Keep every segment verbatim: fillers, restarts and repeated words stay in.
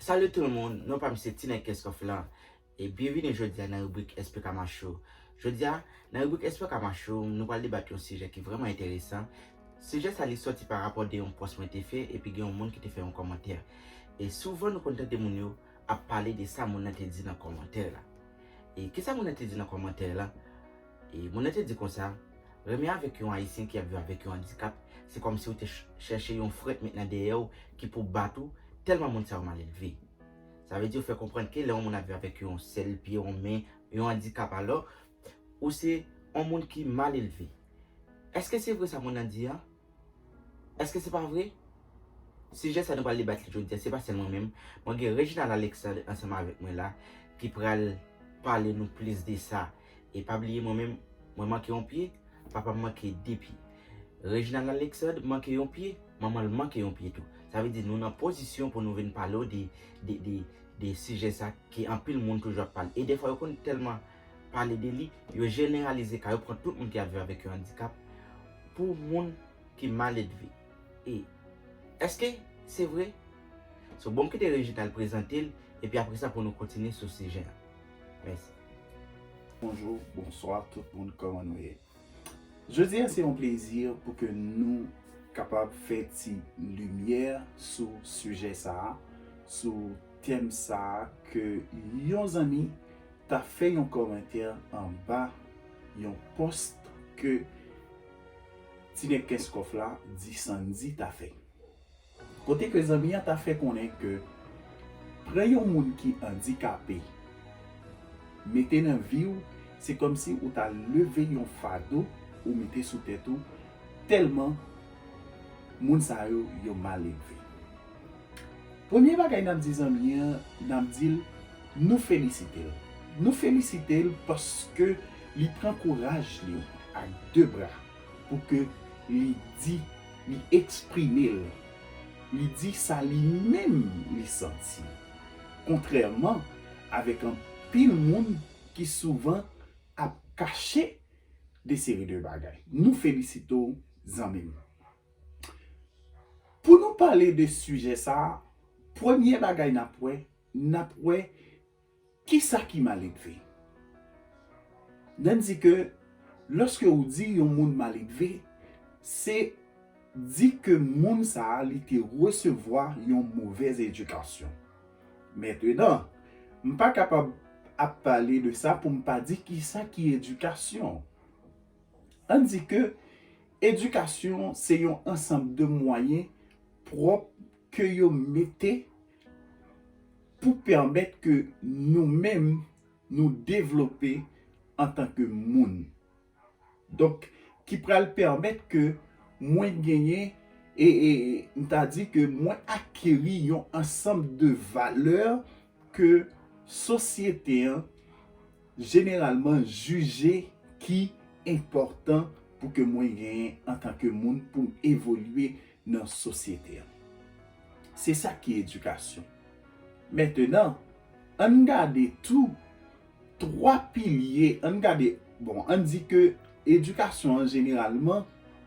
Salut tout le monde, non pa m se Tinèg Kenskof la, e byenvini jodi a nan ribrik Esplikamacho. Jodi a, nan ribrik Esplikamacho, nou pral debat yon sijè ki vrèman enteresan. Sijè sa li sòti pa rapò de yon pòs mwen te fè, epi gen yon moun ki te fè yon kòmantè. E souvan nou konn tande moun yo ap pale de sa moun nan te di nan kòmantè la. E kisa moun nan te di nan kòmantè la? E moun nan te di konsa, renmen avèk yon Ayisyen ki ap viv avèk yon andikap, se kòmsi ou te ch- chèche yon frèt met nan dèyè w ki pou bat ou, tèlman moun sa yo mal elve. Sa vle di yo fè konprann ke lè yon moun ap viv avèk yon sèl pye, yon men, yon andikap alò, ou se yon moun ki mal elve. Èske se vre sa moun nan di an? Èske se pa vre? Sijè sa nou pral debat li jodi a, se pa sèl mwen menm. Mwen gen Reginald Alexandre ansanm avèk mwen la ki pral pale nou plis de sa. E pa bliye mwen menm, mwen manke yon pye, papa m manke de pye. Reginald Alexandre manke yon pye, manman l manke yon pye tou. Sa vle di nou nan pozisyon pou nou vin pale w de, de, de, de sijè sa ke anpil moun toujou ap pale. E defwa yo konn tèlman pale de li, yo jeneralize ka yo pran tout moun ki ap viv avèk yon andikap pou moun ki mal elve. E èske se vre? So, bon, m kite Reginald prezante l, epi apre sa pou nou kontinye sou sijè a. Mèsi. Bonjou, bonswa tout moun, kòman nou ye? Jodi a se yon plezi pou ke nou kapab fè ti limyè sou sijè sa a, sou tèm sa a ke yon zanmi ta fè yon kòmantè anba yon pòs ke Tinèg Kenskof la, Disandy ta fè. Kote ke zanmi an ta fè konnen ke pran yon moun ki andikape mete nan vi w, se kòmsi ou ta leve yon fado ou mete sou tèt ou, tèlman moun sa yo, yo mal elve. Premye bagay n ap di zanmi an, n ap di l, nou felisite l. Nou felisite l paske li pran kouraj li ak de bra pou ke li di, li eksprime l, li di sa li menm li santi. Kontrèman avèk anpil moun ki souvan ap kache de seri de bagay. Nou felisite w, zanmi m. Pou nou pale de sijè sa a, premye bagay n ap wè, n ap wè kisa ki mal elve. N di ke lòske ou di yon moun mal elve, se di ke moun sa a li te resevwa yon movèz edikasyon. Mentenan, m pa kapab ap pale de sa pou m pa di kisa ki edikasyon. Ann di ke edikasyon se yon ansanm de mwayen pwòp ke yo mete pou pèmèt ke nou menm nou devlope antanke moun. Donk, ki pral pèmèt ke mwen genyen e, e m ta di ke mwen akeri yon ansanm de valè ke sosyete an jeneralman jije ki enpòtan pou ke mwen genyen antanke moun pou m evolye nan sosyete an. Se sa ki edikasyon. Mentenan, ann gade tou twa pilye, ann gade, bon, ann di ke edikasyon an jeneralman,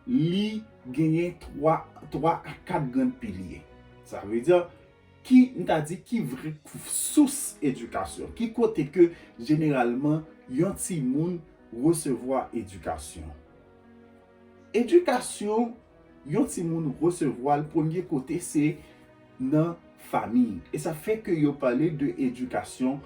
li genyen twa, twa a kat grann pilye. Sa vle di, ki, m ta di, ki vre sous edikasyon, ki kote ke jeneralman yon timoun resevwa edikasyon. Edikasyon, yon timoun resevwa l premye kote se nan fanmi. E sa fè ke yo pale de edikasyon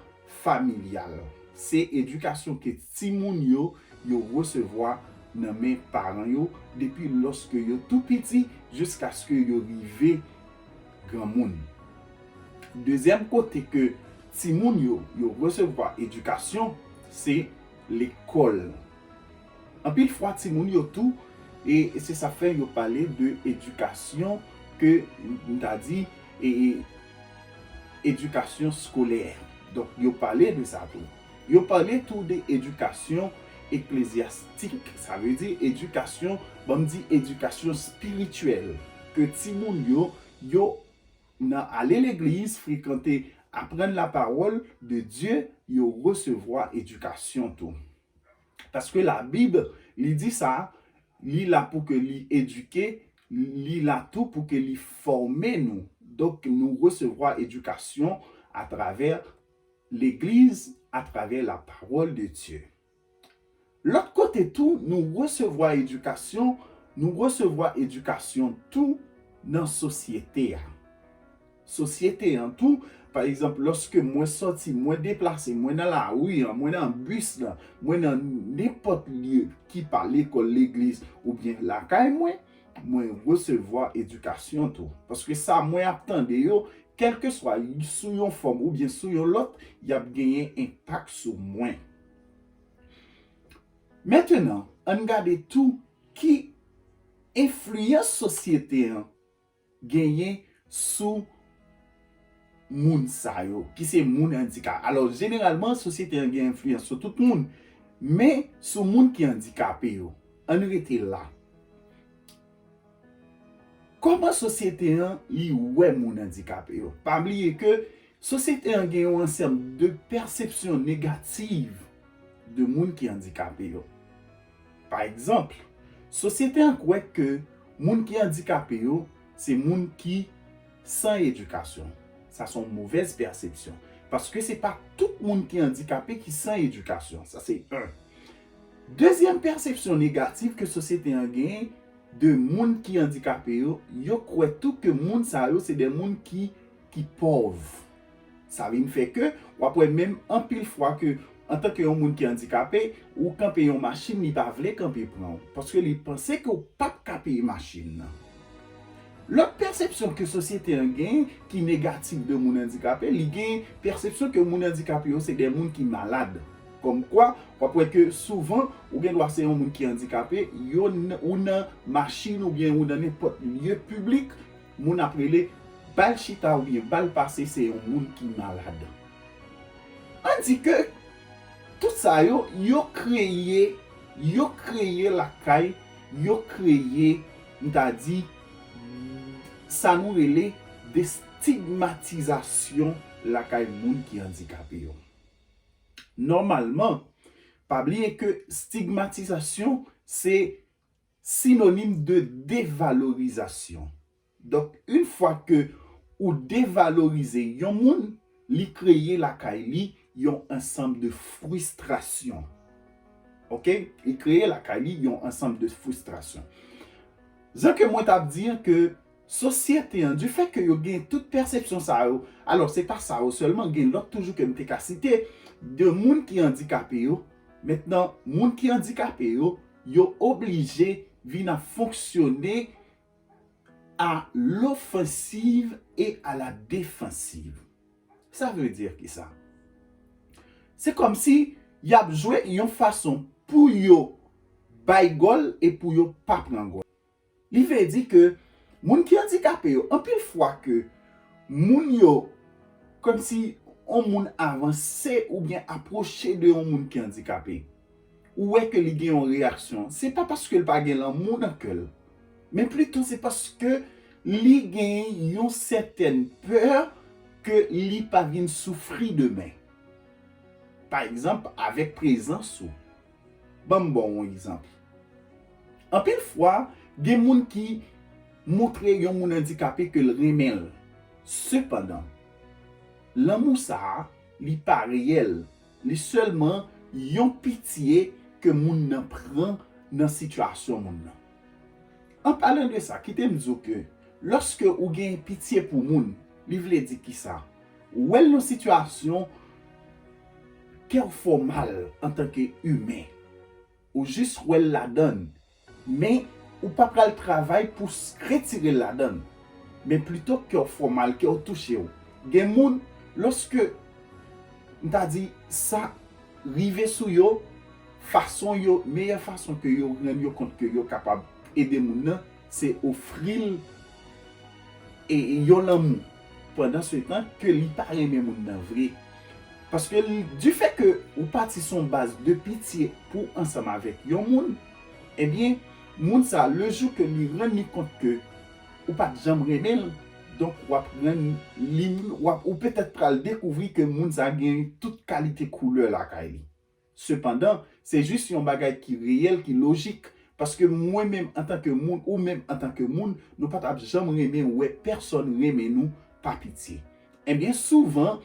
familyal. Se edikasyon ke timoun yo, yo resevwa nan men paran yo depi lòske yo tou piti jiskaske yo rive granmoun. Dezyèm kote ke timoun yo, yo resevwa edikasyon, se lekòl. Anpil fwa timoun yo tou, e se sa fè yo pale de edikasyon ke m ta di, e, e, edikasyon skolè. Donk, yo pale de sa tou. Yo pale tou de edikasyon eklezyastik, sa vle di edikasyon, ban m di edikasyon espirityèl, ke timoun yo, yo nan ale legliz, frekante, aprann la parole de Dieu, yo resevwa edikasyon tou. Paske Labib, li di sa, li la pou ke li edike, li la tou pou ke li fòme nou. Donk, nou resevwa edikasyon atravè legliz, atravè la parole de Dieu. Lòt kote tou, nou resevwa edikasyon, nou resevwa edikasyon tou nan sosyete a. Sosyete an tou, pa egzanp, lòske mwen sòti, mwen deplase, mwen nan lari an, mwen nan bis la, mwen nan nenpòt lye ki pa lekòl, legliz oubyen lakay mwen, mwen resevwa edikasyon tou. Paske sa mwen ap tande yo, kèlkeswa sou yon fòm oubyen sou yon lòt, y ap genyen enpak sou mwen. Mentenan, ann gade tou ki enfliyans sosyete an genyen sou moun sa yo, ki se moun andikape. Alò, jeneralman, sosyete an gen enfliyans sou tout moun, men sou moun ki andikape yo. Ann rete la. Kòman sosyete an li wè moun andikape yo? Pa bliye ke sosyete an gen yon ansanm de pèsepsyon negatif de moun ki andikape yo. Pa egzanp, sosyete an kwè ke moun ki andikape yo se moun ki san edikasyon. Sa se yon movèz pèsepsyon. Paske se pa tout moun ki andikape ki san edikasyon. Sa se yon. Dezyèm pèsepsyon negatif ke sosyete an genyen de moun ki andikape yo, yo kwè tou ke moun sa yo se de moun ki, ki pòv. Sa vin fè ke w ap wè menm anpil fwa ke antanke yon moun ki andikape, ou kanpe yon machin, li pa vle kanpe pran w, paske li panse ke w p ap ka peye machin nan. Lòt pèsepsyon ke sosyete an gen ki negatif de moun andikape, li gen pèsepsyon ke moun andikape yo se de moun ki malad. Kòmkwa, w ap wè ke souvan, ou gen dwa se yon moun ki andikape, yo n- ou nan machin oubyen ou nan nenpòt lye piblik, moun ap rele, ba l chita oubyen ba l pase, se yon moun ki malad. Ann di ke tout sa yo, yo kreye, yo kreye lakay, yo kreye, m ta di, sa nou rele destigmatizasyon lakay moun ki andikape yo. Nòmalman, pa bliye ke stigmatizasyon se sinonim de devalorizasyon. Donk, yon fwa ke ou devalorize yon moun, li kreye lakay li yon ansanm de fristrasyon. Oke? Li kreye lakay li yon ansanm de fristrasyon. Jan ke mwen t ap di an ke sosyete an, difè ke yo gen tout pèsepsyon sa yo, alò, se pa sa yo sèlman, gen lòt toujou ke m te ka site, de moun ki andikape yo. Mentnan, moun ki andikape yo, yo oblije vin ap fonksyone à l'offensive et à la défensive. Sa vle di ki sa? Se kòmsi y ap jwe yon fason pou yo bay gòl e pou yo pa pran gòl. Li vle di ke moun ki andikape yo, anpil fwa ke moun yo, kòmsi yon moun avanse oubyen apwoche de yon moun ki andikape, ou wè ke li gen yon reyaksyon, se pa paske l pa gen lanmou nan kè l, men plito se paske li gen yon sètèn pè ke li pa vin soufri demen. Pa egzanp, avèk prezans ou. Ban m ba w yon egzanp. Anpil fwa, gen moun ki montre yon moun andikape ke l renmen l. Sepandan, lanmou sa a, li pa reyèl. Li sèlman yon pitye ke moun nan pran nan sitiyasyon moun nan. An palan de sa, kite m di w ke lòske ou gen pitye pou moun, li vle di ki sa? Ou wè l nan sitiyasyon kè w fè w mal antanke imen. Ou jis wè l ladan l, men ou pa pral travay pou s- retire l ladan l. Men plito kè w fè w mal, kè w touche w. Gen moun, lòske, m ta di, sa rive sou yo, fason yo, meyè fason ke yo rann yo kont ke yo kapab ede moun nan, se ofri l e yon lanmou. Pandan se tan ke li pa renmen moun nan vre. Paske li, difè ke ou pati sou yon baz de pitye pou ansanm avèk yon moun, ebyen, moun sa, le jou ke li rann li kont ke ou pa t janm renmen l, donk w ap rann li, w ap, ou petèt pral dekouvri ke moun sa gen tout kalite koulè lakay li. Sepandan, se jis yon bagay ki reyèl, ki lojik, Paske mwen menm antanke moun, ou menm antanke moun, nou pa t ap janm renmen wè pèsòn renmen nou pa pitye. Ebyen, souvan,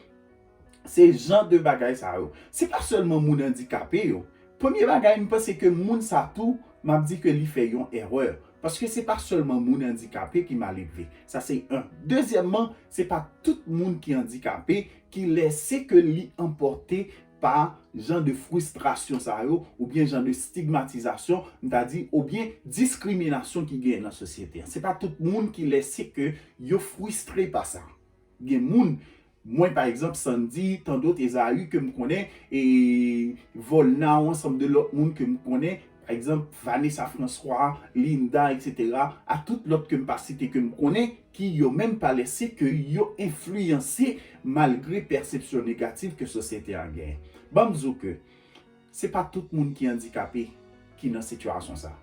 se jan de bagay sa yo. Se pa sèlman moun andikape yo. Premye bagay, m panse ke moun sa tou, m ap di ke li fè yon erè. Paske se pa sèlman moun andikape ki maledve. Sa se yon. Dezyèmman, se pa tout moun ki andikape ki lèse ke li anpòte pa jan de fristrasyon sa yo, oubyen jan de stigmatizasyon, m ta di, oubyen diskriminasyon ki genyen nan sosyete a. Se pa tout moun ki lèse ke yo fristre pa sa. Gen moun, mwen, pa egzanp, Sandy, tandot, Ezaü, ke m konnen, e Volna, yon ansanm de lòt moun ke m konnen, pa egzanp, Vanessa François, Linda, etsetera, a tout lòt ke m pa site, ke m konnen, ki yo menm pa lèse ke yo enfliyanse malgre pèsepsyon negatif ke sosyete a genyen. Ban m di w ke se pa tout moun ki andikape ki nan sitiyasyon sa.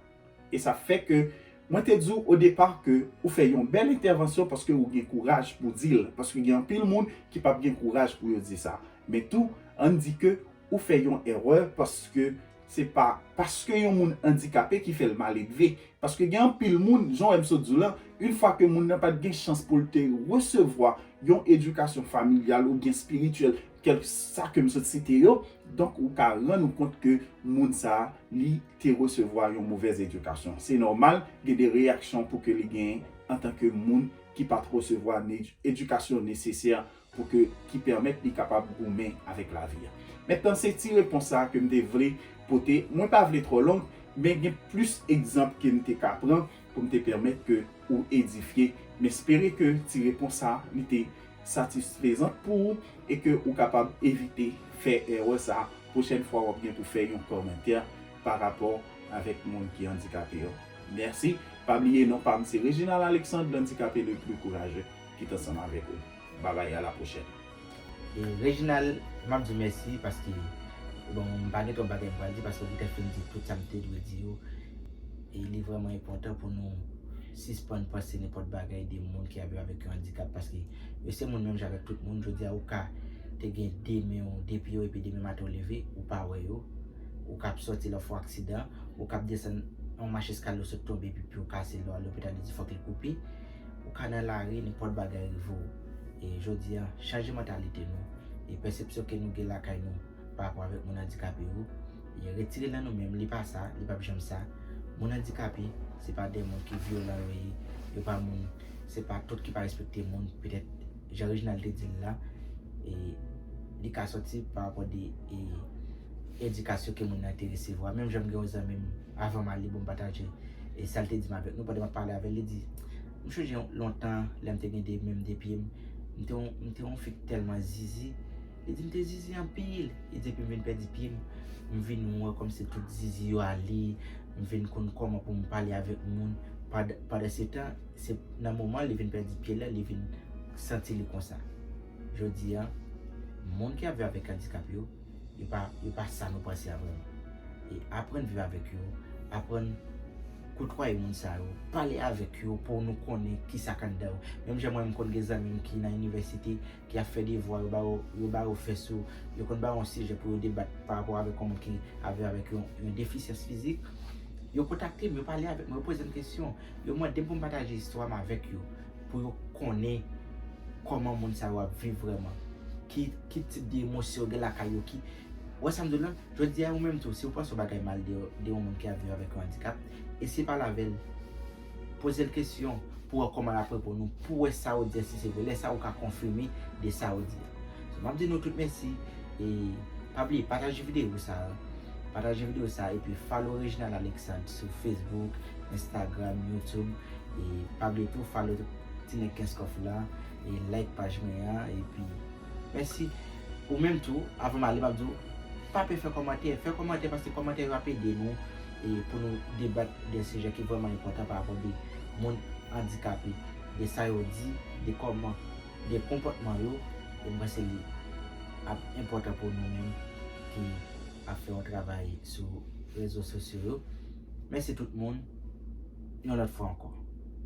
E sa fè ke mwen te di w o depa ke ou fè yon bèl entèvansyon paske ou gen kouraj pou di l, paske gen anpil moun ki p ap gen kouraj pou yo di sa. Men tou, ann di ke ou fè yon erè paske se pa paske yon moun andikape ki fè l maledve. Paske gen anpil moun, jan w wè m sot di w lan, yon fwa ke moun nan pa t gen chans pou l te resevwa yon edikasyon familyal oubyen espirityèl, kèlkeswa ke m sot site yo, donk ou ka rann ou kont ke moun sa a, li te resevwa yon movèz edikasyon. Se nòmal, gen de reyaksyon pou ke li genyen antanke moun ki pa t resevwa ne- edikasyon nesesè pou ke, ki pèmèt li kapab goumen avèk lavi a. Mentnan, se ti repons sa a ke m te vle pote. Mwen pa vle twò long, men gen plis egzanp ke m te ka pran pou m te pèmèt ke ou edifye. M espere ke ti repons sa a, li te satisfezan pou ou e ke ou kapab evite fè erè sa a pwochèn fwa w ap gen pou fè yon kòmantè pa rapò avèk moun ki andikape yo. Mèsi. Pa bliye, non pa m se Reginald Alexandre, l'handicapé le plus courageux. Kite ansanm avèk ou. Babay, a la pwochèn. E Reginald, m ap di w mèsi paske, bon, m pa gen twòp bagay m pral di paske ou te fin di tout sa m te dwe di yo. E li vrèman enpòtan pou nou sispann panse nenpòt bagay de moun ki ap viv avèk yon andikap paske yo se moun menm jan avèk tout moun. Jodi a ou ka te gen de men w, de pye w epi demen maten w leve, ou pa wè yo. Ou ka ap sòti lè w fè yon aksidan, ou ka ap desann yon mach eskalye w sot tonbe epi pye w kase lè w al lopital yo di fòk li koupe. Ou ka nan lari, nenpòt bagay rive w. E jodi a, chanje mantalite nou. E pèsepsyon ke nou gen lakay nou pa rapò avèk moun andikape yo, e retire l nan nou menm, li pa sa, li p ap janm sa. Moun andikape, se pa de moun ki vyolan yo ye, yo pa moun, se pa tout ki pa respekte moun, petèt, jan Reginald te di l la, e li ka sòti pa rapò de e, edikasyon ke moun nan te resevwa. Menm jan m gen yon zanmi m, avan m ale, bon, m pataje e sa l te di m avèk nou pandan m ap pale avè l, li di, m chonje lontan, lè m te gen de men m, de pye m, m te yon, m te yon fi k tèlman zizi. Li di, m te zizi anpil. Li di, epi m vin pèdi pye m, m vin wè kòmsi tout zizi yo ale, m vin konn kòman pou m pale avèk moun. Pand- Pandan se tan, se nan moman li vin pèdi pye l la, li vin santi li konsa. Jodi a, moun ki ap viv avèk andikap yo, yo pa, yo pa sa nou panse a vrèman. E aprann viv avèk yo, aprann kotwaye moun sa yo, pale avèk yo pou nou konnen kisa k anndan yo. Menm jan mwen, m konn gen zanmi m ki nan inivèsite, ki ap fè devwa, yo ba yo, yo ba yo fè sou, yo konn ba yo yon sijè pou yo debat pa rapò avèk yon moun ki ap viv avèk yon, yon defisyans fizik. Yo kontakte m, yo pale avèk mwen, yo poze m kesyon, yo mande m pou m pataje istwa m avèk yo, pou yo konnen kòman moun sa yo ap viv vrèman, ki, ki tip de emosyon yo gen lakay yo, ki, ou wè sa m di w lan, jodi a ou menm tou, si w panse yon bagay mal de, de yon moun ki ap viv avèk yon andikap, eseye pale avè l, poze l kesyon pou wè kòman l ap reponn ou, pou wè sa yo di a si se vre, lè sa a ou ka konfime de sa yo di a. So, m ap di nou tout mèsi, e pa bliye pataje videyo sa a, pataje videyo sa a, epi follow Reginald Alexandre sou Facebook, Instagram, YouTube, e pa bliye tou follow Ti Nèg Kenskof la, e like paj mwen an, epi mèsi. Ou menm tou, avan m ale, m ap di w, pa pè fè kòmantè, fè kòmantè paske kòmantè yo ap ede nou, e pou nou debat de sijè ki vrèman enpòtan pa rapò de moun andikape, de sa yo di, de kòman, de konpòtman yo, e m panse li ap enpòtan pou nou menm ki ap fè yon travay sou rezo sosyo yo. Mèsi tout moun, yon lòt fwa ankò.